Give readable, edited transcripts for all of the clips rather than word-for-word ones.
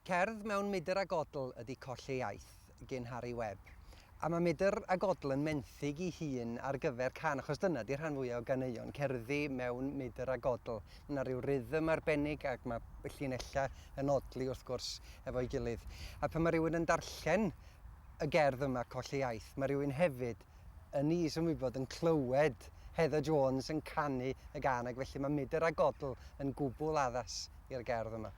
Cerdd mewn mudr a godl ydy Colli Iaith, gin Harri Webb. A mae mudr a godl yn menthyg i hun ar gyfer cân, achos dyna 'di rhan fwyaf o ganeuon, cerddi mewn mudr a godl. Mae 'na ryw rythm arbennig ac mae llinellau yn odli wrth gwrs efo'i gilydd. A pan mae rhywun yn darllen y gerdd yma, Colli Iaith, mae rhywun hefyd yn is-ymwybod yn clywed Heather Jones yn canu y gân ac felly mae mudr a godl yn gwbl addas i'r gerdd yma.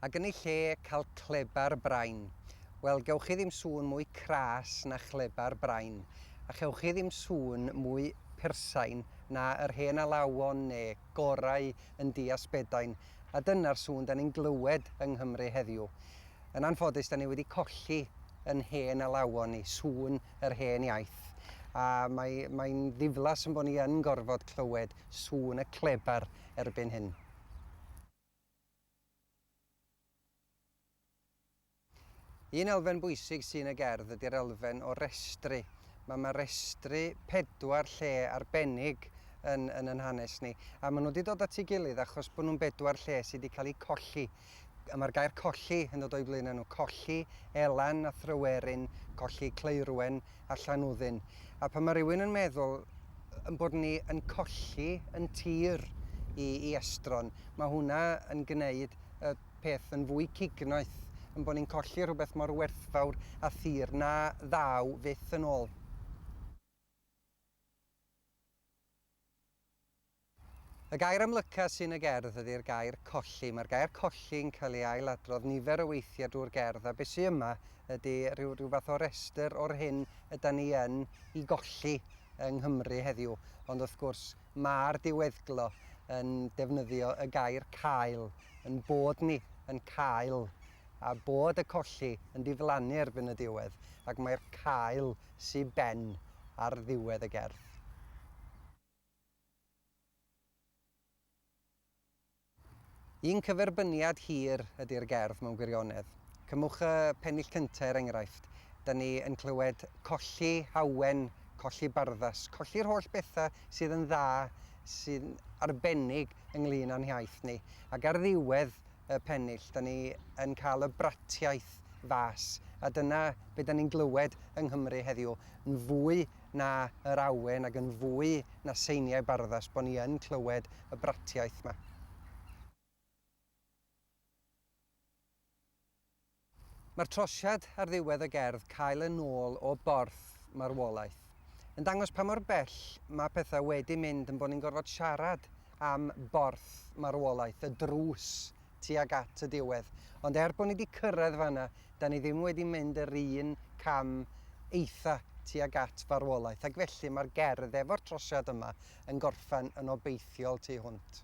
Ac yn ei lle cael clebar brain. Wel, gewch chi ddim sŵn mwy cras na chlebar brain. A chewch chi ddim sŵn mwy persain na yr hen alawon neu gorau yn Dias Bedain. A dyna'r sŵn da ni'n glywed yng Nghymru heddiw. Yn anffodus, da ni wedi colli yn hen alawon ni, sŵn yr hen iaith. A mae, mae'n ddiflas yn bod ni yn gorfod clywed sŵn y clebar erbyn hyn. Un elfen bwysig sy'n y gerdd ydy'r elfen o restru. Mae ma restru pedwar lle arbennig yn, yn yn hanes ni, a maen nhw wedi dod at ei gilydd achos bod nhw'n bedwar lle sydd wedi cael eu colli. A mae'r gair colli yn dod o'i blaenau nhw. Colli Elan a Thryweryn, colli Claerwen a Llanwddyn. A pan mae rhywun yn meddwl yn bod ni yn colli yn tir i, i estron, mae hwnna yn gwneud y peth yn fwy cignoeth, yn bod ni'n colli rhywbeth mor werthfawr a thir na ddaw fyth yn ôl. Y gair amlyca sy'n y gerdd ydy'r gair colli. Mae'r gair colli yn cael ei ailadrodd nifer o weithiau drwy'r gerdd a be sy yma ydy rhyw, rhyw fath o restr o'r hyn ydan ni yn i golli yng Nghymru heddiw. Ond wrth gwrs mae'r diweddglo yn defnyddio y gair cael, yn bod ni yn cael, a bod y colli yn diflannu erbyn y diwedd, ac mae'r cael sy ben ar ddiwedd y gerdd. Un cyferbyniad hir ydy'r gerdd mewn gwirionedd. Cymwch y pennill cyntaf er enghraifft. Da ni yn clywed colli awen, colli barddas, colli'r holl bethau sydd yn dda, sy'n arbennig ynglyn â'n hiaith ni. Ac ar ddiwedd y pennill, da ni yn cael y bratiaith fas. A dyna be da ni'n glywed yng Nghymru heddiw, yn fwy na yr awen ac yn fwy na seiniau barddas bod ni yn clywed y bratiaith 'ma. Mae'r trosiad ar ddiwedd y gerdd 'Cael yn ôl o borth marwolaeth' yn dangos pa mor bell mae pethau wedi mynd yn bod ni'n gorfod siarad am borth marwolaeth, y drws tuag at y diwedd. Ond er bod ni wedi cyrraedd fan'na, da ni ddim wedi mynd yr un cam eitha tuag at farwolaeth, ac felly mae'r gerdd efo'r trosiad yma yn gorffen yn obeithiol tu hwnt.